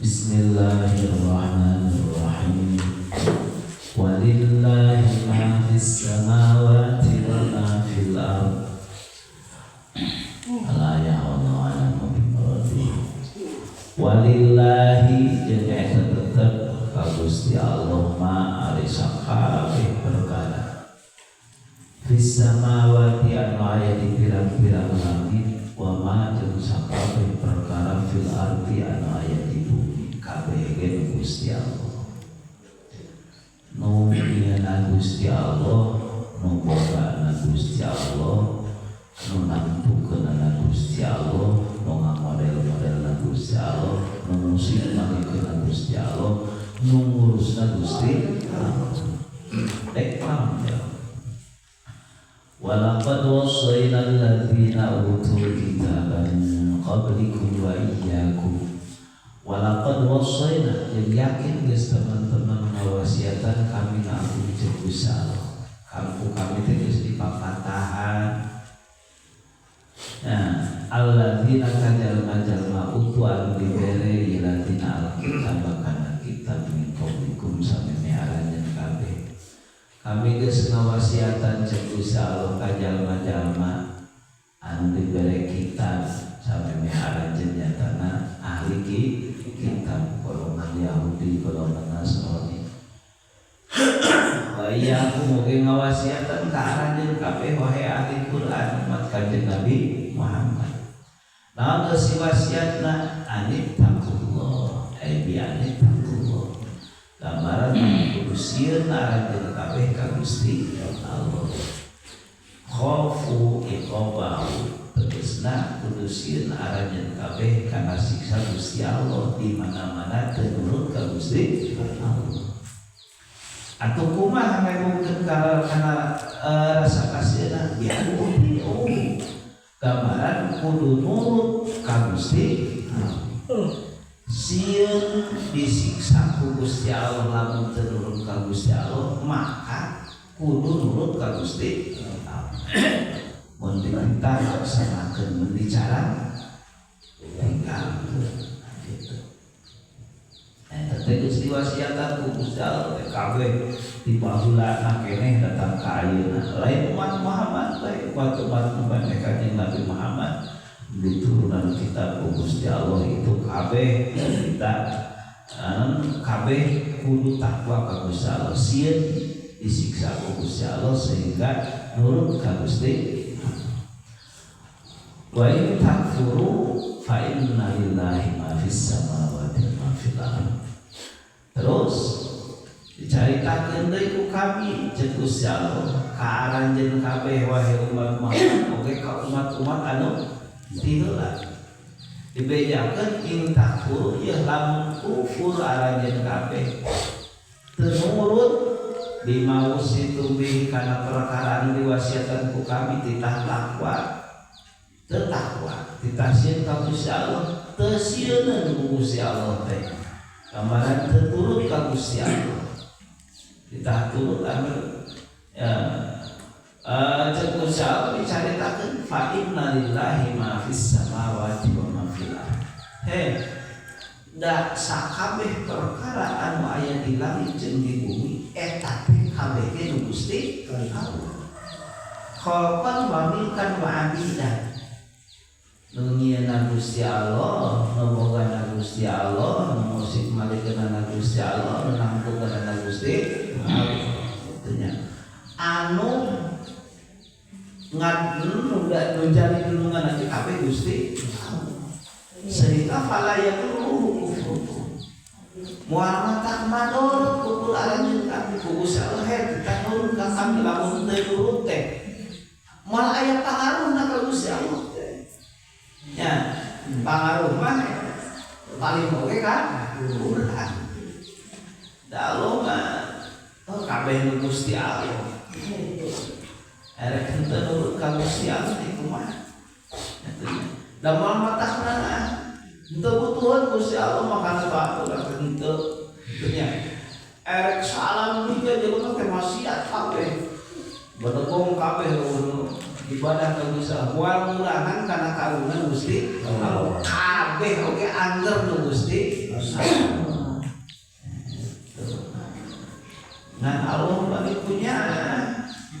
Bismillahirrahmanirrahim. Walillahi ma fis samawati wa ma fil ard. Ala ya Allah alamu bi. Walillahi jeung eta tetep ka Gusti Allah ma ari sakabeh perkara. Fis samawati anu aya di pirang-pirang langit, wa ma jeung sakabeh perkara, fil ardi anu aya di bumi, kabeh ge nu Gusti Allah. Nu nyieunna Gusti Allah, nu bogana Gusti Allah, nu nangtukeunana Gusti Allah, nu ngamodel-modelna Gusti Allah, nu musik malikeunna Gusti Allah, nu ngurusna Gusti Allah. Dek paham ya? Walaqad wassayna alladzina utul kitaba min qablikum wa iyyakum. Walaqad wassayna, yang yakin geus teman-teman ngawasiatan kami na aku jeung Gusti Allah. Kamu kami teh geus dipapatahan. Nah, alladzina ka jalma-jalma utu anu dibere ieu ladina alkitab kana kitab, min qablikum sameme aranjeun kabeh. Kami geus ngawasiatan jeung Gusti Allah ka jalma-jalma anu dibere kitab sameme aranjeun, nyatana ahli kitab, golongan Yahudi, golongan Nasrani. Wa iyyakum oge ngawasiatan ka aranjeun kabeh wahai ahli Quran, umat Kanjeng Nabi Muhammad. Naon geus wasiatna? Anittaqullah, ai bi anittaqullah. Gambaran kudu sieun aranjeun kabeh ka Gusti Allah. Khafu iqabahu, tegasna kudu sieun aranjeun kabeh kana siksa Gusti Allah di mana-mana teu nurut ka Gusti Allah. Atau kumaha ngagungkeun kana rasa kasieuna? Bi oh, gambaran kudu nurut ka Gusti Allah. Sieun disiksa ku Gusti Allah lamun teu nurut ka Gusti Allah, maka kudu nurut ka Gusti Allah. Mun dititah laksanakeun, mun dicarang tinggalkeun gitu. Eta teh geus diwasiatan ku Gusti Allah teh kabeh di baheula keneh datang ka ayeuna. Lain umat Muhammad bae, umat-umat umat Kanjeng Nabi Muhammad diturunan kitab ku Gusti Allah itu kabeh kita kabeh kudu takwa ka Gusti Allah, sieun disiksa ku Gusti Allah sehingga nurut ka Gusti. Wa in takfuru fa inna lillahi ma fis samawati wa ma fil ardh. Terus dicaritakeun deui ku kami ceuk Gusti Allah ka aranjeun kabeh wahai umat Muhammad oge ka umat-umat anu ti heula. Dibejakeun in takfuru ieu lamun kufur aranjeun kabeh, teu nurut bima wussitum bihi kana perkara anu diwasiatan ku kami, titah takwa teu takwa, titah sieun ka Gusti Allah teu sieuneun ku Gusti Allah teh, gambaran teu turut ka Gusti Allah, titah turut anu ya ceuk Gusti Allah dicaritakeun fa inna lillahi ma fis samawati wa ma fil ardh. He da sakabeh perkara anu aya di langit jeung di bumi eta teh kabeh ge nu Gusti Allah. Khalqan wa milkan wa abidan, nu nyieunna Gusti Allah, nu bogana Gusti Allah, nu musik malikeunana Gusti Allah, nu nangtukeunana Gusti Allah. Kitu nya. Anu ngan nu nu jadi dunungan nanti kabeh Gusti Allah. Sehingga fala yadurruhu kufrukum. Moal matak madorot kufur aranjeun kabeh ku Gusti Allah. He kita nurut ka kami, lamun teu nurut teh moal aya pangaruhna ka Gusti Allah teh. Ya, pangaruh mah paling oge kan urang. Da Allah mah oh kabeh nu Gusti Allah. Erek henteu nurut ka Gusti Allah teh kumaha? Eta nya. Da moal matakna henteu butuhan Gusti Allah makana taat urang henteu. Kitu nya. Erek salam juga jelema teh maksiat kabeh. Bedegong kabeh ibadah ka Gusti Allah. Moal ngurangan kana kagungan Gusti Allah. Kabeh Kabeh oge angger nu Gusti Allah. Ngan Allah bagi punya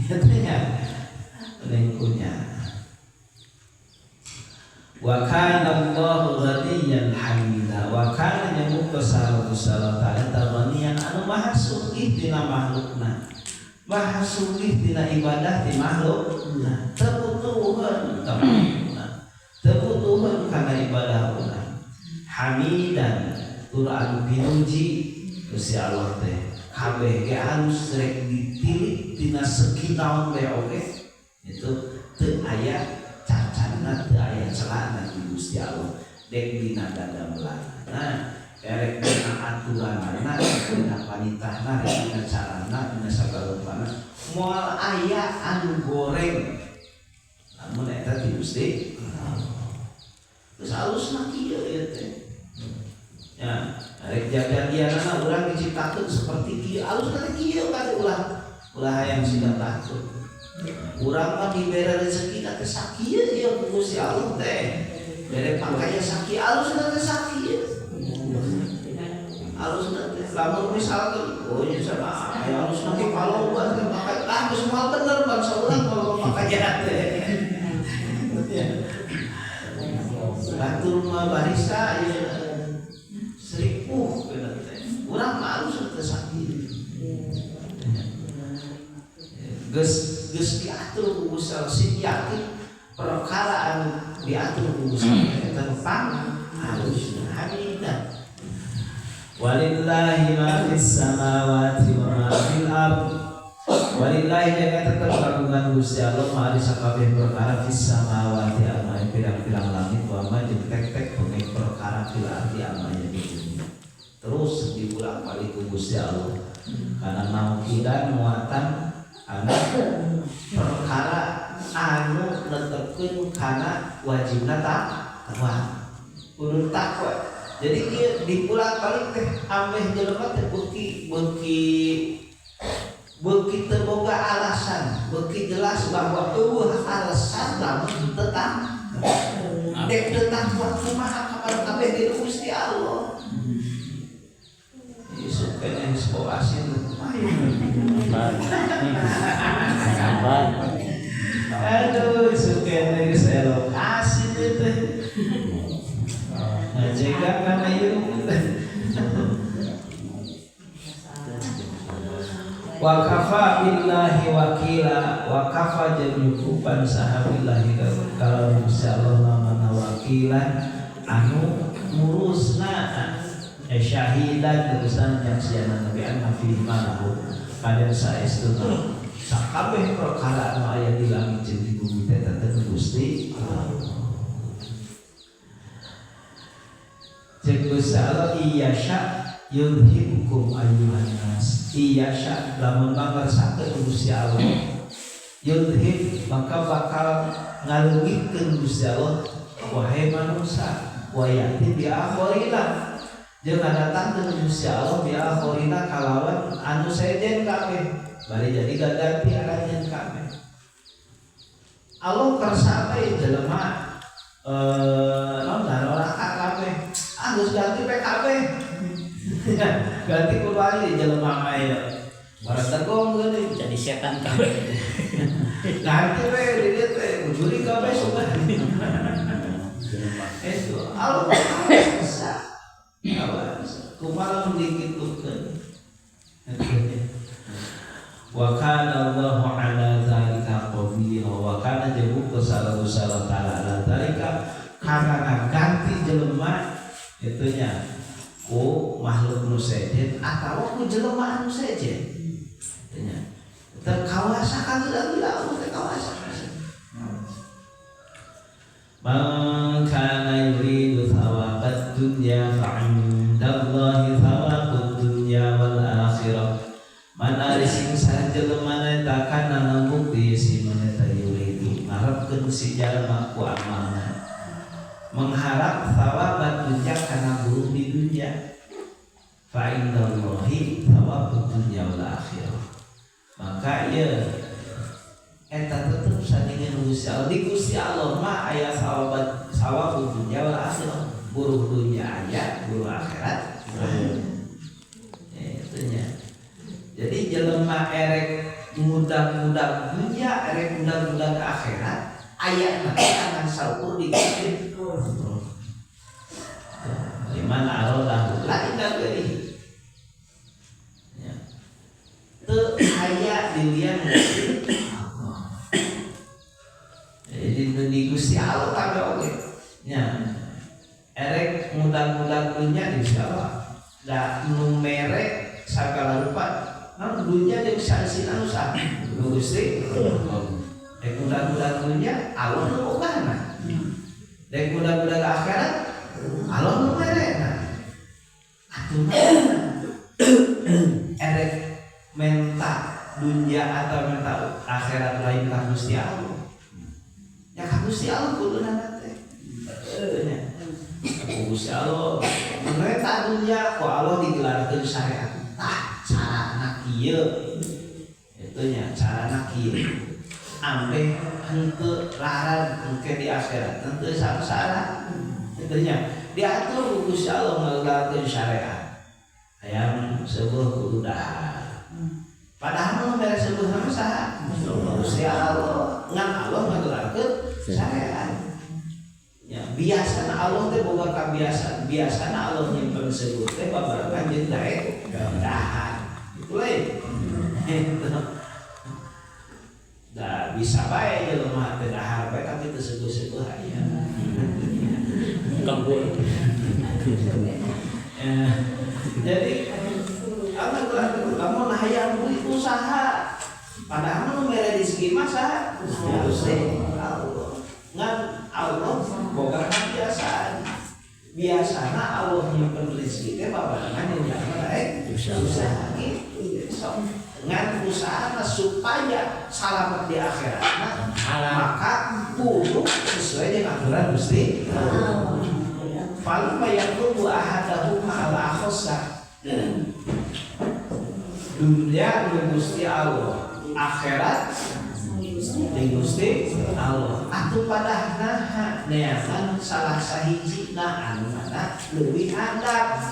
nya punya. Wa kana Allahu ghaniyan hamida. Wa kana nyamuka saha Gusti Allah ta'ala ghaniyan anu maha sugih tina makhlukna. Maha sugih tina ibadah ti makhlukna. Teu butuheun ka makhlukna. Teu butuheun kana ibadah urang. Hamidan tur anu pinuji Gusti Allah teh. Kabeh ge alus rek ditilik tina segi naon bae oge itu teu aya cacatna, teu aya celana di Gusti Allah. Dek dina dadamelanna, erek dina aturanana, dina panitahna, rek dina carana, dina sagala rupana moal aya anu goreng lamun eta ti Gusti Allah. Geus alusna kieu ieu teh. Ya, rek jadianana urang diciptakeun seperti kieu, alusna teh kieu kade ulah ulah hayang siga takut. Urang mah dibere rezeki teh sakieu ieu ku Gusti Allah teh. Bere pakaya sakieu, alusna teh sakieu. Alusna teh lamun misalkan oh nya sama aya alusna ge paloba teh pakai ah geus moal bener bangsa urang kalau pakaya teh. Batur mah barisa ieu seripuh bener teh. Urang mah alus teh sakieu. Geus geus diatur ku Gusti Allah, sing yakin perkara anu diatur ku Gusti Allah eta nu pang alus hamidan. Walillahi ma fis samawati wa ma fil ard. Walillahi jaga tetep kagungan Gusti Allah ma ari sakabeh perkara fis samawati anu aya pirang-pirang langit wa ma jeung tek-tek oge perkara fil ardi anu aya di bumi. Terus dibolak-balik ku Gusti Allah karena naukidan muatan anu perkara anu netepkeun kana wajibna takwa. Kudu takwa. Jadi ieu dibolak-balik teh ameh jelema teh beuki beuki beuki teu boga alasan, beuki jelas bahwa eueuh alasan lamun teu takwa. Dek teu takwa kumaha kabar kabeh di Gusti Allah. Isuk keneh geus bau asin kumaha. Aduh, isuk keneh geus elok asin ieu teh. Ngajaga kana ieu teh. Wa kafa billahi wakila. Wa kafa jeung nyukupan saha billahi kalau Gusti Allah namana wakilan anu ngurusna syahidan terusan nyaksiana Nabi anna fi malahu kaden saestuna sakabeh perkara anu aya di langit jeung di bumi teh teh Gusti Allah. Jeung Gusti Allah iyasya yudhibukum ayyuhan nas. Iyasya lamun mangersakeun Gusti Allah yudhib maka bakal ngaleungitkeun Gusti Allah wahai manusia wa ya'ti bi akharina jeung ngadatangkeun Gusti Allah bi akharina kalawan anu sejen kabeh bari jadi gaganti aranjeun kabeh. Allah kersa bae jelema naon naroraka kabeh ah geus ganti PKB ganti kudu aya jelema mah ieu barang tegong geuning jadi setan kabeh ganti we di dieu teh ujuri kabeh sugan itu Allah bisa awas kumaha mun dikitukeun. Wa kana Allahu ala zalika qadir. Wa kana jeung salahu salahu ta'ala ala zalika karena ngaganti jelema itunya ku makhluk nu sejen atawa ku jelema anu sejen itunya terkawasa kageula-geula Allah teh kawasa. Man kana yuridu thawabad dunya fa'indallahi thawabud dunya wal akhirah. Man ari sing saha jelema eta kana bukti si man eta yuridu ngarepkeun si jalma ku amalna mengharap thawabad dunya kana burung di dunya fa indallahi thawabud dunya wal akhirah. Maka ieu eta tetep sandingan Gusti Allah di Gusti Allah mah aya sawabat sawabud dunya wal akhirah. Buruh dunia aya, buruh akhirat. Itu nya. Jadi jelema erek mudah-mudah dunia, erek mudah-mudah akhirat, aya mah saukur di Gusti. Liman arodahu la inda ghairihi. Ya. Teu aya dilian Gusti Allah. Jadi di Gusti Allah kabeh oge. Nya. Erek mudah-mudah dunya di Gusti Allah. Da nu mere sagala rupa naon dunya jeung saeusina nu saha? Nu Gusti Allah. Rek mudah-mudah dunya Allah nu bogana. Rek mudah-mudah akhirat Allah nu merena. Atuh erek menta dunya atau menta akhirat lain ka Gusti Allah. Ya ka Gusti Allah kuduna teh. Nya. Ku Gusti Allah mereka dunya ku Allah digelarkeun syariat. Tah carana kieu. Itu nya carana kieu. Ambeh henteu laran engke di akhirat henteu sangsara. Itu nya diatur ku Gusti Allah ngagelarkeun syariat. Hayang seueuh kudu dahar. Padahal nu mere seueuh mah saha? Gusti Allah. Ngan Allah ngagelarkeun syariat. Ya, biasana Allah teh boga kabiasaan. Biasana Allah nyimpen seueuh teh babarengan jeung daek dahar. Itu lain. Da bisa bae jelema teh dahar bae tapi teu seueuh-seueuh aya. Kabur. Ya, jadi Allah lamun hayang duit usaha padahal nu mere rezeki mah saha? Gusti Allah. Ngan Allah boga kebiasaan. Biasana Allah nyimpen rezeki teh babarengan jeung jalma daek usaha gitu. Sok ngan usaha supaya selamat di akhirat maka kudu sesuai dengan aturan Gusti Allah. Falima yatlubu ahadahuma ala akhosa. Dunia di Gusti Allah, akhirat di Gusti Allah. Atuh padah naha neangan salah sahiji nah anu mana leuwih handap.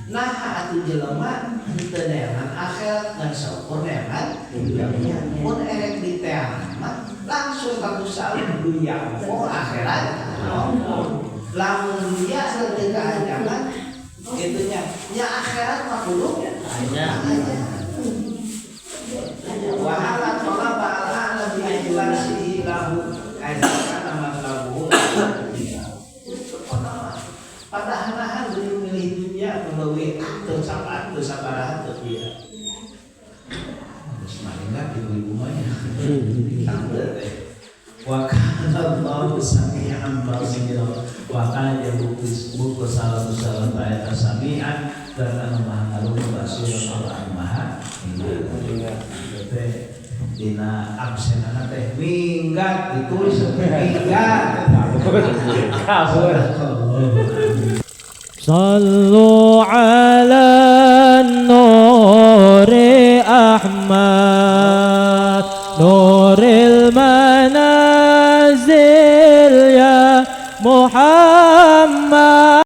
Naha atuh jelema henteu neangan akhirat ngan saukur neangan dunya. Mun erek diteangan mah langsung ka Gusti Allah dunya ongkoh akhirat ongkoh. Lamun dunya henteu kaanjaman kitu nya nya akhirat mah kudu anya. Wa hala talaba al-a'la bi ijlasihi lahu aizana matlabuhu. Padahal nahan beli milih dunia melalui teu sabar teu sabaraha teu bieu. Geus malinga ibu-ibu mah nya. Teh. Wa kana Allahu sami'an basira wa kana buku buku salatu salam ayat sami'an dan anu maha ngarungu basira Allah anu maha ningali. Teh dina absenana teh minggat ditulis minggat. Kabur. Sallu ala nuri Ahmad nuril manazil ya Muhammad.